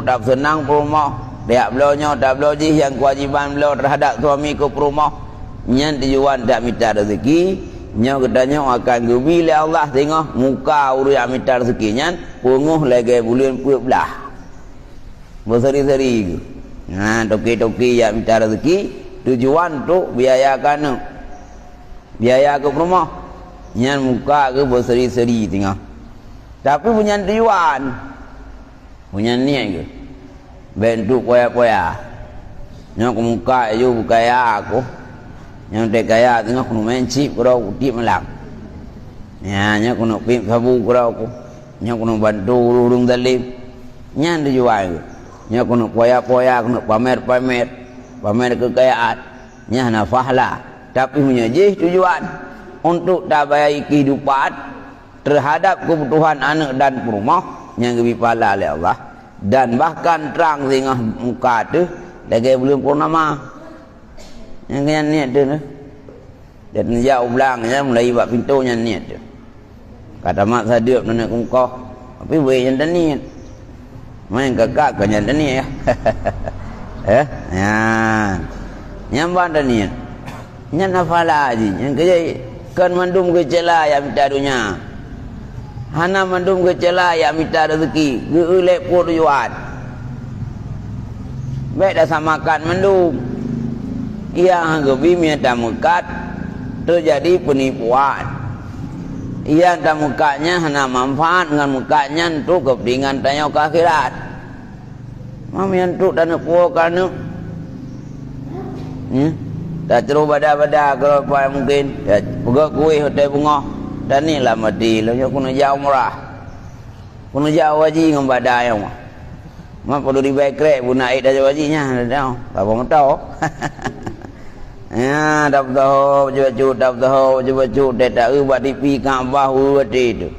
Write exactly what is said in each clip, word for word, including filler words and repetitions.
Tab seunang peurumoh, tiep bloe nyoe tab bloe jih nyang keuwajiban bloe teuhadap suami keu peurumoh. Nyan tujuan dak mita rezeki, nyoe geutanyoe akan geubi lé Allah singoh muka ureuëng nyang mita rezeki nyan peungoh lagée buleuen peuet blaih. Beuseri-seri geuh. Nah, toke-toke nyang mita rezeki tujuan untuk biaya keu aneuk, biaya keu peurumoh. Nyan muka geuh beuseri-seri singoh. Tapi bukan nyan tujuan. Punya niet geuh. Bék untuk poya-poya. Nyoe keumuka ju beukaya aku. Nyang teuh kaya teungoh keuneuk main cip keudroe kutik malam. Ya, nyoe keuneuk piep sabu keudroe ku. Nyoe keuneuk bantu ureuëng zalim. Nyan tujuan geuh. Nyoe keuneuk poya-poya, keuneuk pamer-pamer. Pamer keukayaan. Nyan hana pahala. Tapi meunyoe jih tujuan untuk tabayai kehidupan, teuhadap keubutuhan aneuk dan peurumoh nyang geubri pahala lé Allah, dan bahkan trang singoh muka teuh lagée buleuen purnama. Nyang nyan niet teuh. Dan neujak u blang nyan mulai bak pintoe nyan niet teuh. Ka tamat sadeueb neuneuk kungkoh, tapi wéh nyan taniet. Main kakak ka nyan taniet ya. Eh, nyan. Nyan ban taniet. Nyan hafala jih, nyang keujeuet kon mandum geucela nyang mita donya. Hana mandum geucela nyang mita rezeki, geu-eu lé peuet tujuan. Bék tasamakan mandum. Nyang geubi meunyoe tameukat, teujadi peunipuan. Nyang tameukat nyan hana manfaat ngon meukat nyan untuk keupeuntengan tanyoe keu akhirat. Mam nyang trok taneuk puwoe keu aneuk. Nyoe, tacroh bada-bada keudroe paih mungken, ya, peugöt kueh watée beungoh, dan ni lam até lôn nyoe keuneuk jak umrah. Keuneuk jak haji ngon bada nyoe. Mak padum ribée krek beuna ék tajak haji nyan, dah, dah, apa meuto? Ya, dap taho, bacut-bacut, dap taho, bacut-bacut, teuh taeu bak tipi Ka'bah u watée teuh.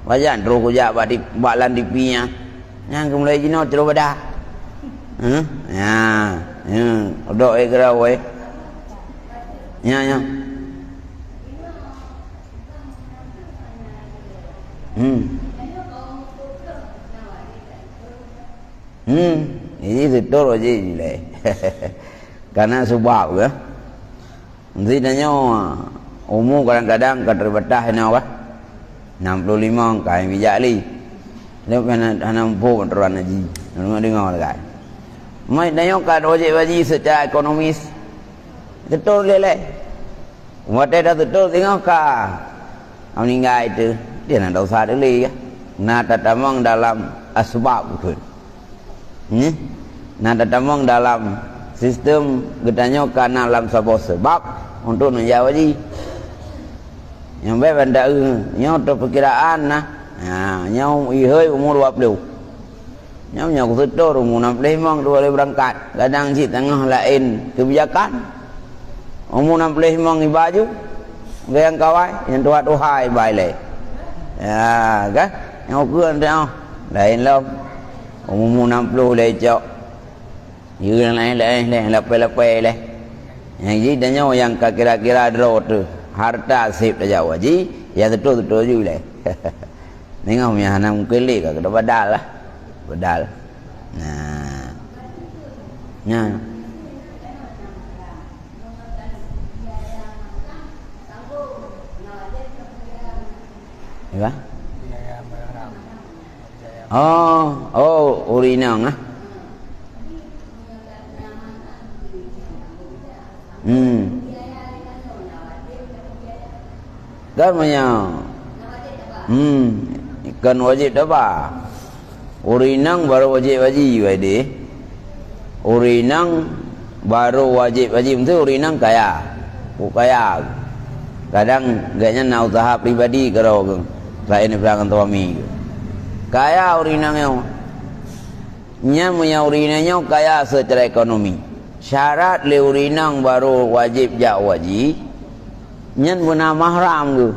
Pajan troh kujak bak tip-, bak lam tipi nyan. Nyan keumeulai jinoe tiroh bada. Huh? Nya, nya, udok eh geurau eh. Nya, nya. Hmm. Hmm. Ini betul aja nilai. Karena sebab ke? Meuseuti tanyoe, umu kadang-kadang ka teubatas inoe kah? Nam ploh limong ka bijak lé. Lheueh hana, hana muphom atoran haji. Deungoe-deungoe lagée. Mai tanyoe ka wajéb haji seucara ekonomis. Teutul lé lé. Watée taseutôt singoh ka meuninggai teuh, dia na desya teuh lé, ya. Na tatamong dalam asbab kheun. Nyoe, na tatamong dalam sistem geutanyoe ka na lam saboh sabab untuk neujak haji. Nyang bék ban taeu, nyoe teuh peukiraan na. Ha, nyoe ihôi umu dua ploh. Nyoe, nyoe kuseutôt umu nam ploh limong dua lheueh beurangkat. Kadang cit teungoh laén keubijakan. Umu nam ploh limong iba ju, gayang kawai, nyang tuha-tuha iba ilée. Ya, kan? Nyang ukeue teuh, laén lom. Umu nam ploh lé cok. Yue laén-laén lé, lapée-lapée lé. Nyang jih tanyoe nyang ka kira-kira droe teuh, harta seb tajak haji, ya seutôt-seutôt ju lé. Nengok meunyo hana mungken lé ka keuneuk badal lah. Badal. Nah. Nah. Ya. Oh, oh, ureueng inong ah. Hmm. Kan meunyo. Hmm. Kan wajéb taba. Ureueng inong barô wajéb haji, wai deh. Ureueng inong barô wajéb haji, meusti ureueng inong kaya. Ku kaya. Kadang gobnyan na usaha pribadi keudroe geuh. Laén nibak ngon suami geuh. Kaya ureueng inong nyoe. Nyan meunyo ureueng inong nyoe kaya seucara ekonomi. Syarat lé ureueng inong barô wajéb jak haji, nyan beuna mahram geuh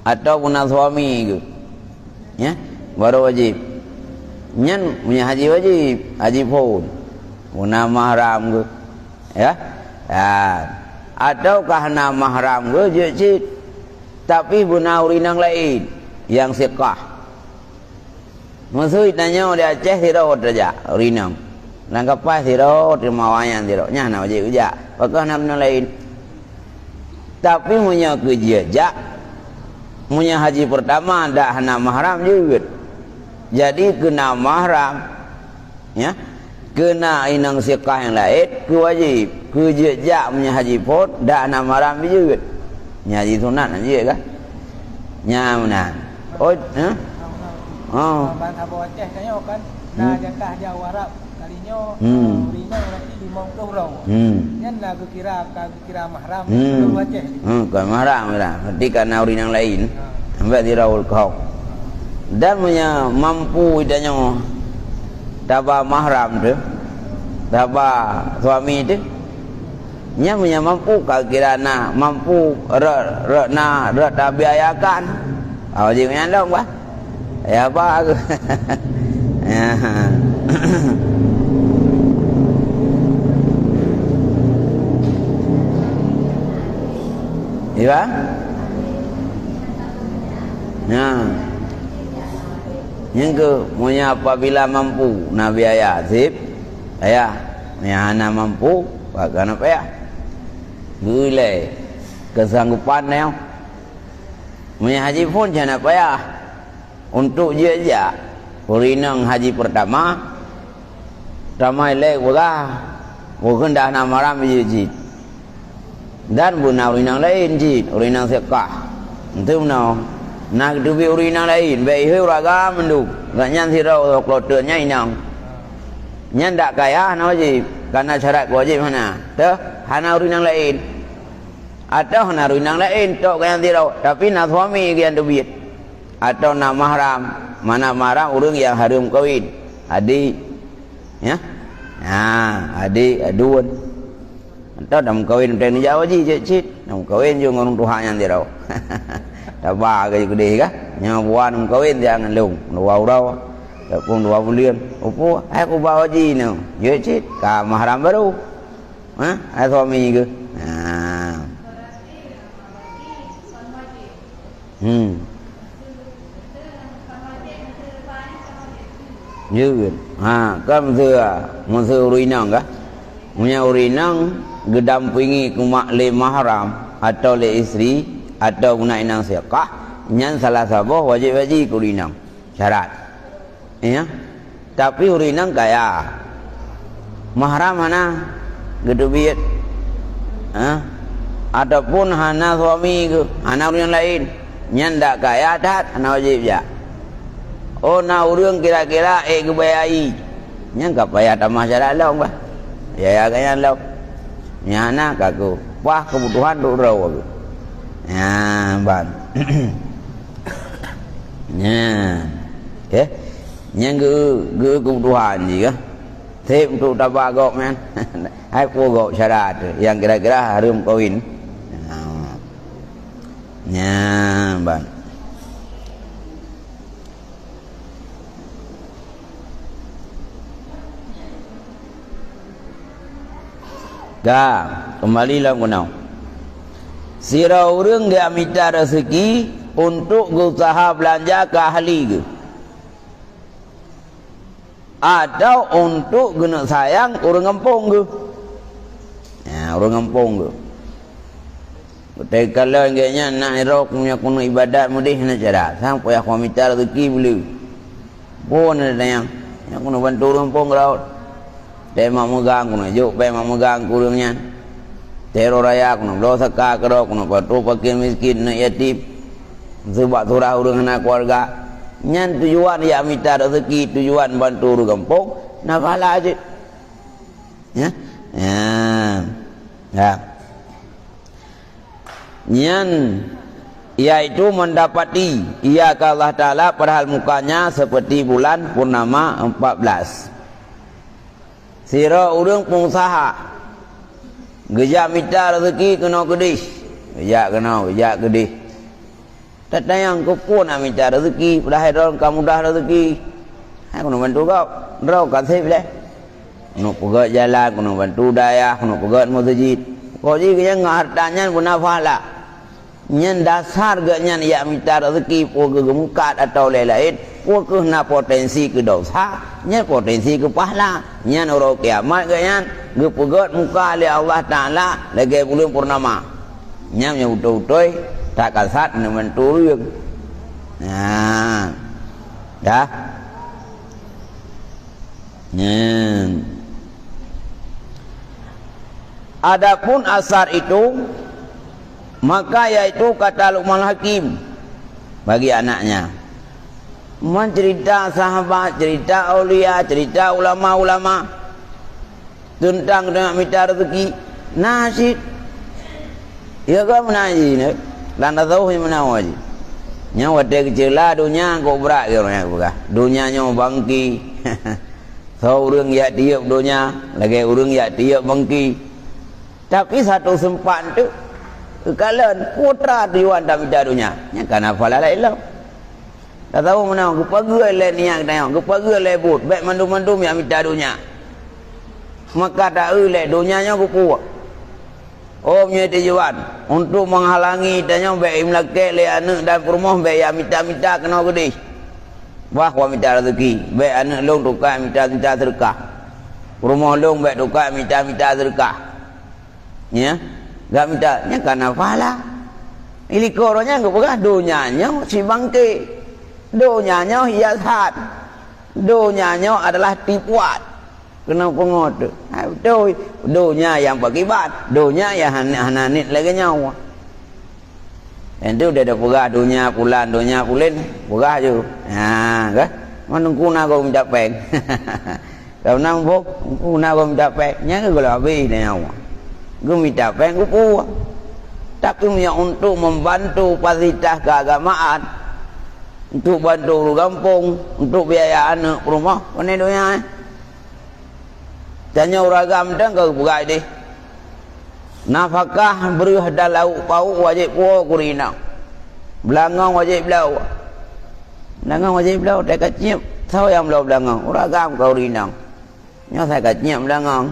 atau beuna suami geuh. Ya, barô wajéb. Nyan meunyo haji wajéb, haji phon. Beuna mahram geuh. Ya. Ya. Atau ka hana mahram geuh jeuet cit. Tapi beuna ureueng inong laén nyang siqah. Meusui tanyoe di Aceh sidroe tajak, ureueng inong. Lam kapai sidroe, teuma awaknyan sidroe. Nyan hana wajéb geujak. Pakon hana ureueng inong laén. Tapi meunyoe keu jeuet jak, meunyoe haji peurtama dak hana mahram jeuet. Jadi keu na mahram, ya, keu na inong siqah nyang laén, keu wajéb. Keu jeuet jak meunyoe haji phon, dak hana mahram jeuet. Nyan haji sunat hana jeuet kan? Nyan meunan. Oh, ha? Oh. Ban saboh Aceh tanyoe kan, na jatah di Arab kali nyoe, Hmm. eh, ureueng inong berarti limong ploh droe. Hmm. Nyan na geukira ka Kira mahram, Hmm. ureueng Aceh. Hmm, kon mahram lah. Berarti ka na ureueng inong laén. Ha. Ambek sidroe ureueng keu. Dan meunyoe mampu tanyoe taba mahram teuh, taba suami teuh, nyan meunyoe mampu ka kira na, mampu rot, rot na, rot tabiayakan. Ah, wajéb nyan lom bah. Ya, apa aku? Ya. Iya? Nah. Nyang keu, meunyoe apabila mampu na biaya, sip. Payah. Meunyoe hana mampu, pakon payah. Geulée keusanggupan nyoe. Meunyoe haji phon, hana payah. Untuk jeuet jak, ureueng inong haji peurtama, tamai lé peugah, bukon dah na mahram jeuet cit. Dan beuna ureueng inong laén cit, ureueng inong siqah. Enteuk meunoe, na geuteubiet ureueng inong laén, bék ihôi ureueng agam mandum. Gobnyan sidroe keuluwarga nyan inong. Nyan dak kaya hana wajéb, kareuna syarat keu wajéb hana. Teuh, hana ureueng inong laén. Atawa hana ureueng inong laén, tok gobnyan sidroe, tapi na suami geuh nyang teubiet. Atawa na mahram, mana mahram ureueng nyang hareuem kawin. Adik. Ya? Ha, adik, aduen. Atawa na meukawen teuh neujak haji cit-cit. Na meukawen ju ngon ureueng tuha nyan sidroe. Taba ka ju keudeh kah? Nyoe buah na meukawen siat ngon lôn. Dua uroe. Ataupun dua buleuen. Upu, hai kuba haji nyoe. Jeuet cit. Ka mahram baru. Ha? Hai suami keuh. Ha. Hmm. Jeuet. Ha, kan meuseu, meuseu ureueng inong kah? Meunyoe ureueng inong geudampingi keu mak lé mahram atawa lé istri atawa beuna inong siqah, nyan salah saboh wajéb haji keu ureueng inong. Syarat. Ya. Tapi ureueng inong kaya. Mahram hana geuteubiet. Ha? Ataupun hana suami geuh, hana ureueng laén. Nyan dak kaya that, hana wajéb jak. Oh, na ureueng kira-kira ék geubiayai. Nyan ka payah tamah syarat lom bah. Ya, ya, ka nyan lom. Nyan hana ka ku. Paih keubutuhan duek droe geuh. Nyan, ban. Nyan. Okey. Nyang geu-, geu-, keubutuhan jih kah? Sép untuk taba gob nyan. Hai peue gob syarat tu, nyang kira-kira hareuem kawin. Ha. Nyan, ban. Ka, keumbali lom keunoe. Sidroe ureueng geumita raseuki untuk geusaha beulanja keu ahli geuh, atawa untuk geuneuk sayang ureueng gampông geuh. Ya, ureueng gampông geuh. Teukalon gobnyan na irok meunyoe keuneuk ibadat meudeh hana cara, sang payah mita raseuki beu le. Phon na tanyong, nyoe keuneuk bantu ureueng phon keuraot. Teuh mak meugang keuneuk jok péng mak meugang keu ureueng nyan. Teuh raya keuneuk bloe saka keudroe, keuneuk bantu fakir miskin, aneuk yatim. Seubab surah ureueng hana keuluwarga. Nyan tujuan jak mita raseuki, tujuan bantu ureueng gampông, na pahala jeuet. Ya? Ya. Ya. Nyan, yaitu mendapati ia keu Allah Taala padahal mukanya seperti bulan purnama empat belas. Sidroe ureueng peungusaha geujak mita raseuki keunoe keudeh, geujak keunoe, geujak keudeh. Tatanyong keupeue na mita raseuki, padahai droe ka mudah raseuki. Hai keuneuk bantu gob, droe ka sép lé. Keuneuk peugöt jalan, keuneuk bantu dayah, keuneuk peugöt meuseujid. Kok jih gobnyan ngon hareuta nyan beuna pahala. Nyan dasar gobnyan jak mita raseuki, peue geuh geumeukat atawa laén-laén, Peu kheueh na potensi keu desya, nyan potensi keu pahala. Nyan uroe kiamat geuh nyan geupeugét muka lé Allah Taala lagée buleuen purnama. Nyan nyang beutôi-beutôi that kasat neubantu ureuëng. Nah, dah. Nyan. Adapun asar itu, maka yaitu kata Luqman Hakim bagi anaknya. Man cerita sahabat, cerita aulia, cerita ulama-ulama teuntang deungon mita rezeki, na cit. Ya kan, meunan jih nyoe. Lam tasawuf meunan jih. Nyoe watée geuceula donya kok brat keu ureuëng nyang peugah. Donya nyoe bangki. Soe ureuëng jak tiyeub donya, lagée ureuëng jak tiyeub bangki. Tapi satu sempat tu, keukalon putra tujuan tamita donya. Nyang kana pahala laén lom. Ka tahu meunan, geupageue lé niat geutanyoe, geupageue lé buet, bék mandum-mandum jak mita donya. Maka taeu lé donya nyoe geupuwoe. Oh, meunyoe tujuan untuk menghalangi tanyoe bék imeulakée lé aneuëk dan peurumoh bék jak mita-mita keunoe keudeh. Bah, wa mita rezeki, bék aneuëk lôn tukai mita-mita seudeukah. Peurumoh lôn bék tukai mita-mita seudeukah. Ya, gak mita, nyan kana pahala. Ilikoro nyan geupeugah donya nyoe sibangke. Donya nyoe hiasan. Donya nyoe adalah tipuan. Keuneuk peungeut. Ha, beutôi. Donya nyang beuakibat. Donya nyang hana, hana niet lagée nyoe. Nyan tu dia dah peugah donya pulan, donya pulen, peugah ju. Ha, kan? Mana ku na kau minta peng. Kau nang bok, ku na kau minta peng. Nyan ke kalau habis dia nyawa. Ku minta peng, ku puah. Tapi yang untuk membantu fasilitas keagamaan, untuk bantu ureuëng gampông, untuk biaya aneuk peurumoh, kena donya, eh. Tanyoe ureuëng agam dang ka geupeugah deh. Nafakah breueh dan lauk pauk wajéb puwoe keu ureuëng inong. Beulangong wajéb bloe. Beulangong wajéb bloe, teuka cieb. Soe nyang bloe beulangong? Ureuëng agam keu ureuëng inong. Nyoe asai ka cieb beulangong.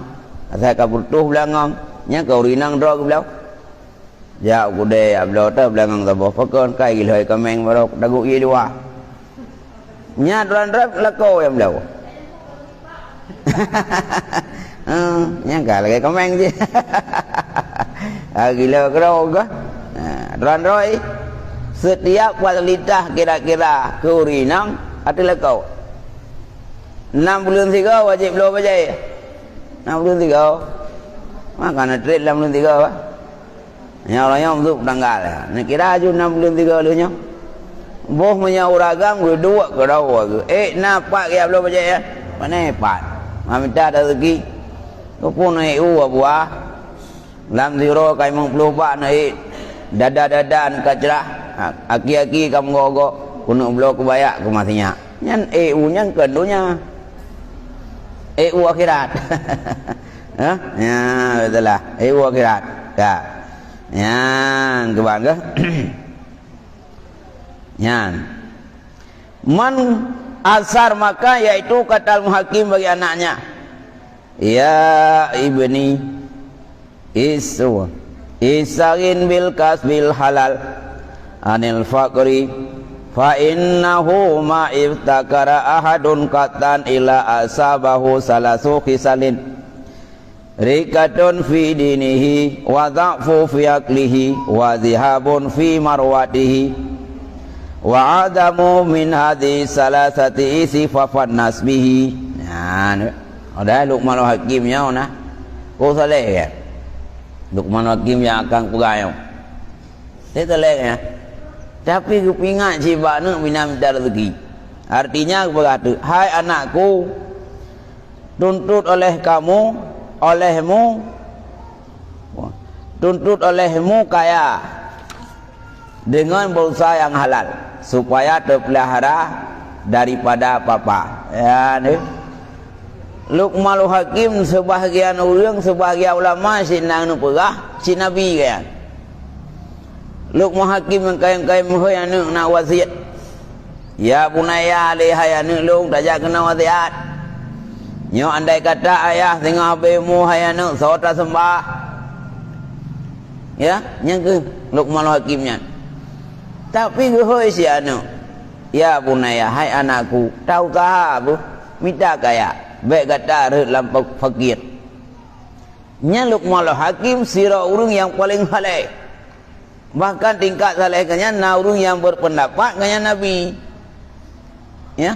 Asai ka putôh beulangong. Nyan keu ureuëng inong droe geubloe. Jak u keudè jak bloe teuh beulangong saboh pakon, kai gilhôi kaméng barô taguek ié dua. Nyan droe-droe lakoe nyang bloe. Heh, nyang ka lagée kaméng jih. Ah, gila keudroe gah. Ha, droe-droe, setiap fasilitas kira-kira keu ureuëng inong ateueh lakoe. Nam buleuen sigoe wajéb bloe bajée. Nam buleuen sigoe. Maka na trép lam buleuen sigoe, bah. Nyoe uroe nyoe meuduek tanggal, ya. Neukira aju nam buleuen tiga lheueh nyoe. Boh meunyoe ureuëng agam geuduek keudroe geuh. Ék na pat geujak bloe bajée, ya? Pane pat? Mamita rezeki. Keupeue neuék u buah? Lam sidroe ka limong ploh bak neuék. Dada-dada ka crah. Ha, aki-aki ka meugo-go. Keuneuk bloe keubayak keu masinyak. Nyan ék u nyan kon donya. Ék u akhirat. Hah? Ya, beuteulah. Ék u akhirat. Ya. Nyan, keuban keuh. Nyan. Man asar maka yaitu kata Al-Muhakim bagi anaknya. Ya ibni, isu, isaghin bil kasbil halal anil faqri, fa innahu ma iftakara ahadun qattan illa asabahu salasu khisalin. Rikatun fi dinihi, wa dha'fu fi aqlihi, wa zihabun fi marwatihi, wa adamu min hadhi salasati isi fafannas bihi. Nah, ada Luqmanul Hakim nyoe nah. Ko saleh ya. Luqmanul Hakim nyang akan peugah nyoe. Saya saleh ya. Tapi geupingat cit bak aneuk bina minta rezeki. Artinya, geupeugah teuk, "Hai anakku, tuntut oleh kamu, olehmu, tuntut olehmu kaya dengan berusaha yang halal, supaya terpelihara daripada apa-apa." Ya, ni. Luqmanul Hakim, sebahagian ureuëng, sebahagian ulama, cit na neupeugah, cit nabi kan. Luqmanul Hakim nyang kayém-kayém meuhôi aneuk na wasiet. Ya bunayya, lé hai aneuk lôn, tajak keunoe wasiat. Nyoe andai kata ayah singoh habéh mu hai aneuk, soe taseumbah? Ya, nyang keuh Luqmanul Hakim nyan. Tapi geuhôi si aneuk. "Ya bunayya, hai anakku, ta-useuha beuh, mita kaya, bék gata rhot lam fa-, fakir." Nyan Luqmanul Hakim sidroe ureuëng nyang paleng saleh. Bahkan tingkat saleh geuh nyan na ureuëng nyang berpendapat geuh nyan nabi. Ya.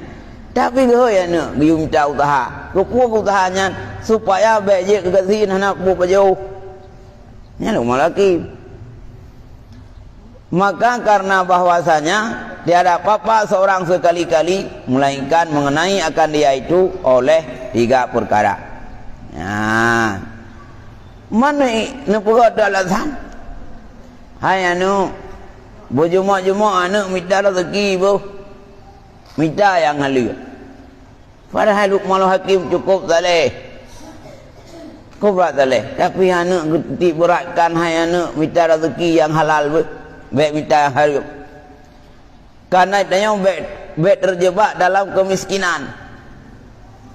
Tapi geuhôi aneuëk geuyue mita useuha. Keupeue useuha nyan? Supaya bék jeuet keu gasien hana peue pajoh. Nyan Luqmanul Hakim. Maka karena bahwasanya tiada papa seorang sekali-kali melainkan mengenai akan dia itu oleh tiga perkara. Nah, mana i-, neupeugah tu alasan? Hai aneuëk, beujumôk-jumôk aneuëk mita rezeki boh, mita nyang haleue. Padahai Luqmanul Hakim cukup saleh. Cukup brat saleh. Tapi aneuëk geuti beratkan, hai aneuëk, mita rezeki nyang halal beuh. Bék mita nyang haram. Karena tanyoe bék, bék terjebak dalam kemiskinan.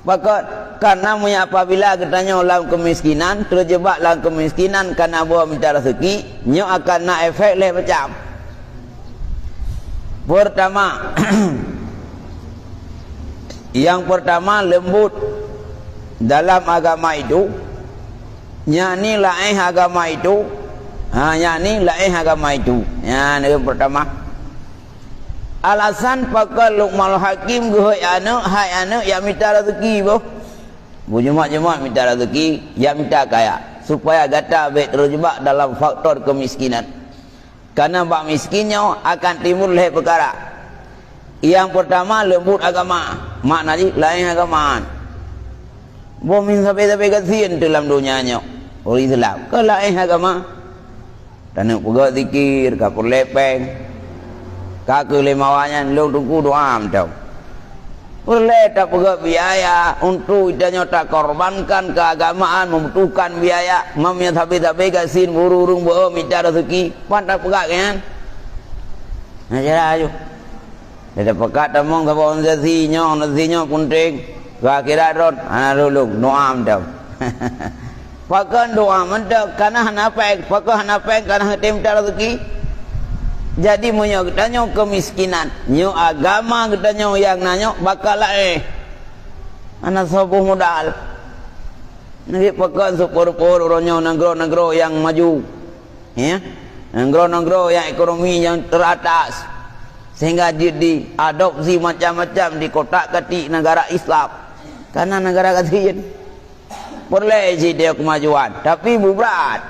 Pakon? Karena meunyoe apabila geutanyoe lam kemiskinan, terjebak lam kemiskinan karena boh mita rezeki, nyoe akan na efek lhée macam. Pertama, yang pertama lembut dalam agama itu, yakni laéh agama itu, ha, yakni laéh agama itu. Nyan yang pertama. Alasan pakon Luqmanul Hakim geuhôi aneuëk, hai aneuëk, ya mita rezeki boh. Beujumôk-jumôk mita rezeki, ya mita kaya, supaya gata bék terjebak dalam faktor kemiskinan. Karena bak miskin nyoe akan timbul lhée peukara. Yang pertama lembut agama, makna jih laéh agama. Boh min sabe-sabe gasien teuh lam donya nyoe, ureuëng Islam, keu laéh agama. Taneuëk peugét zikir, ka peureulée péng. Ka keuh lé mawa nyan, lôn teungku doa mantong. Peureulée tapeugét biaya untuk geutanyoe takorbankan keuagamaan, membutuhkan biaya. Meunyoe sabe-sabe gasien ureuëng beu mita rezeki, pan tapeugét nyan? Nah, cara aju. Dah tapeugét tamong saboh organisasi nyoe, organisasi nyoe penting. Keu akhirat rot, hana lôn, doa mantong. Pakon doa mantong, kana hana péng, pakon hana péng, kana hana tem mita rezeki. Jadi, meunyoe geutanyoe keumiskinan, nyoe agama geutanyoe nyang na nyoe baka laén. Hana saboh modal. Nyoe pakon syukur-syukur uroe nyoe nanggroe-nanggroe nyang maju. Ya. Nanggroe-nanggroe nyang ekonomi nyang teratas. Sehingga di, diadopsi macam-macam di kotak-katik negara Islam. Karena negara gasien. Peureulée cit keumajuan, tapi beubrat.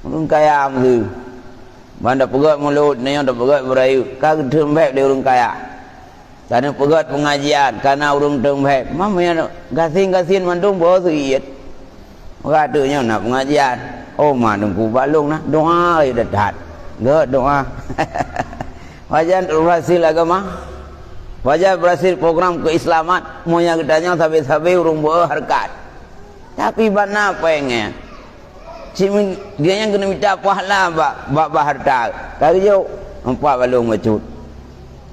Ureuëng kaya meusu. Ban tapeugét mulod, nyoe tapeugét beurayeuk, ka geuteum bék lé ureuëng kaya. Taneupeugét pengajian, kana ureuëng teum bék. Mam nyan gasien-gasien mandum boh seuiet. Maka teuk nyoe na pengajian. Oh, ma teungku bak lôn na, doa ayo that-that. Gét doa. Pajan berhasil agama. Pajan berhasil program keislaman. Meunyoe geutanyoe sabe-sabe ureuëng beu hareukat. Tapi bak na péng nyan. Cit min-, gobnyan keuneuk mita pahala bak, bak, bak hareuta. Ka geujok, empat balong bacut.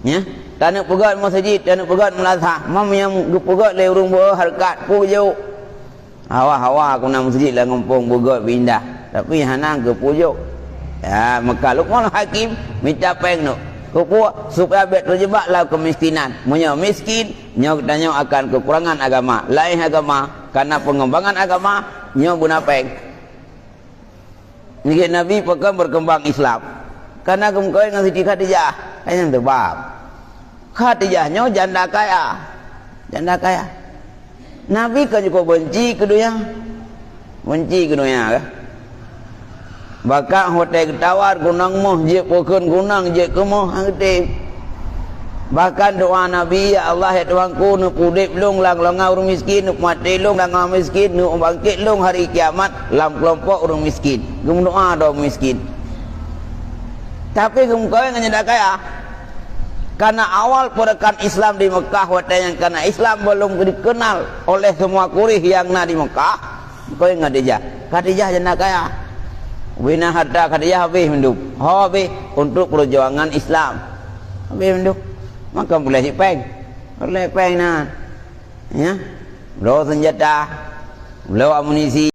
Ya? Taneupeugét meuseujid, taneupeugét meulasah. Mam nyang geupeugét lé ureuëng beu hareukat, peue geujok? Hawa-hawa ku na meuseujid lam gampông beugét beu indah. Tapi hana geupujok. Ya, maka Luqmanul Hakim mita péng nyoe. Keupeue? Supaya bék teujebak lam keumiskinan. Meunyoe miskin, nyoe geutanyoe akan keukurangan agama. Laén agama, karena pengembangan agama, nyoe beuna péng. Nyan Nabi pakon berkembang Islam. Karena geumeukawen ngon Siti Khadijah. Kan nyan teubab. Khadijah nyoe janda kaya. Janda kaya. Nabi ka jukôb beunci keu donya. Beunci keu donya, kan? Bahkan watée geutawar gunong moh, jeuet peukheun gunong, jeuet keu moh, han geutem. Bahkan doa Nabi, "Ya Allah, ya Tuhanku, neupeudeb lôn lam golongan ureuëng miskin, neupumaté lôn lam golongan miskin, neubangkét lôn hari kiamat lam keulompok ureuëng miskin." Geumeudoa doa miskin. Tapi geumeukawen ngon janda kaya. Karena awal peureukan Islam di Mekah, watée nyan karena Islam belum dikenal oleh semua Quraisy yang na di Mekah, meukawen ngon Khadijah. Khadijah janda kaya. Bina harta Khadijah habéh mandum. Ho habéh untuk perjuangan Islam. Habéh mandum. Maka peureulée cit péng. Peureulée péng na. Ya. Bloe senjata. Bloe amunisi.